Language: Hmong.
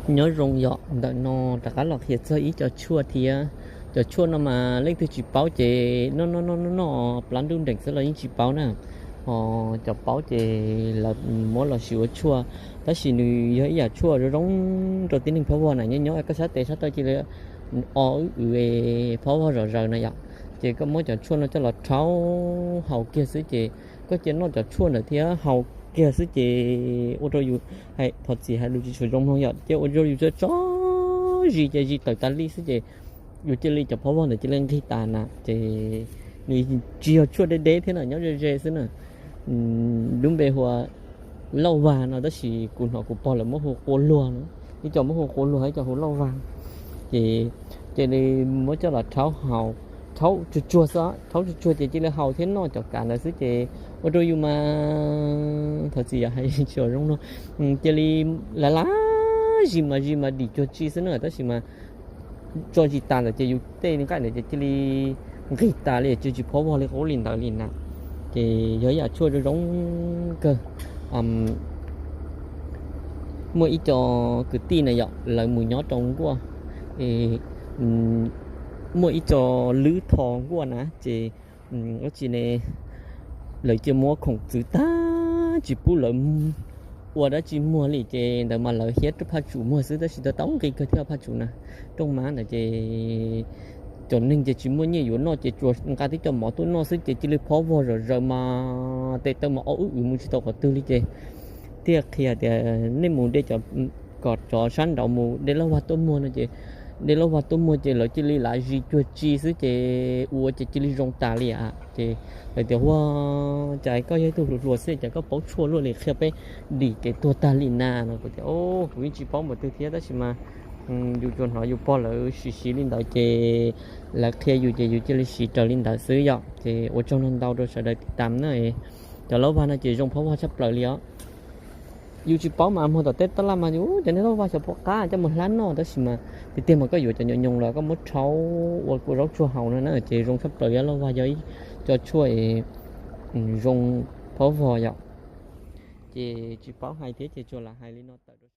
Nyob zoo yom, ntawm no rov qab los qhia txog ib co tshuaj thiab. Cov tshuaj no mas leej twg tsis paub ces noj noj noj noj noj plab ntuj nreem xwb los yeej tsis paub na. Ho cov paub ces lawv muab los siv ua tshuaj, tab sis nws yog ib yam tshuaj zoo zoo rau tib neeg phob vog na. Nyob nyob koj sab tes sab taw cia li o wb wb phob vog zom zaws na yom, ces koj muab cov tshuaj no coj los rhaub haus kiag xwb ces koj cia noj cov tshuaj ntawd thiab haus kiag xwb ces ua rau yus, thov txim hais lus tsis tshua zoo mloog yom, ces ua rau yus tso tso zis ces zis tawm tas li xwb ces yus cia li cov phob vog ntawd cia li nqig tas na. Ces nws tsis yog tshuaj deb deb thiab na, nyob ze ze xwb na. Lub npe hu ua lauj vag no tab sis kuv hnov kuv pog lawv muab hu qua luag no, ib co muab hu qua luag ib co hu lauj vag. Ces cia li muab coj los rhaub haus, rhaub tsuag tsuag xwb, rhaub tsuag tsuag ces cia li haus thiab noj cov kav ntawd xwb ces ua rau yus mas thov txim yog hais tsis zoo no, cia li lav lav zis mas zis mas dim cuag tsi xwb na, tab sis mas tso zis tas lawm ces yus tej nqaij ntawd ces cia li nqig tas li, tsis tsis phob vog li qub li ntawd li na. Ces yog ib yam tshuaj zoo zoo kawg. Muaj ib co kwv tij na yom, lawv mus nyob rau nkuaj, muaj ib co lwb tho nkuaj na ces dab tsi ne, lawv cia muab khoom txwv tag tsis pub lawv ua dab tsi muag li ces ntawd mas lawv hiab rau phaj tsum muag xwb tab sis tau tau nqi kawg thiab phaj tsum na. Rooj mab ntawd ces cov neeg ces tsis muaj nyiaj yuav noj ces tsuas nqa tib co mov tuaj noj xwb ces cia li phob vog zom zaws mas tes taw mas o wb wb mus tsis tau qhov twg li ces thiaj qhia tias nej mus de cov, kom cov sab nraud mus de lauj vag tuaj muag no ces de lauj vag tuaj muag ces lawv cia li lav zis cuag tsi xwb ces ua ces cia li zoo tas li a. Ces lawv tias, Ua cas koj yog ib tug hluas hluas xwb cas koj paub tshuaj luaj li, qhia peb dim kev tuag tag li na no. Kuv tias, Kuv yeej tsis paub npaum twg thiab tab sis mas yus tsuas hnov yus pog lawv siv siv li ntawd ces lawv qhia yus ces yus cia li siv raws li ntawd xwb yom. Ces ua tsaug ntau ntau rau sawv daws tiv tam na. Cov lauj vag no ces zoo phob vog tshaj plaws li os. Yus tsis paub mas muag tom teb tab laj mas yus cov niag lauj vag xyov puas qab coj mus hlab noj tab sis mas tiag tiag mas koj yuav cov nyoos nyoos los koj muab rhaub ua kua zaub tsuag haus no na ces zoo tshaj plaws li. Lauj vag yog ib co tshuaj zoo phob vog yom. Ces tsis paub hais thiab ces tsuas lam hais li no tawm rau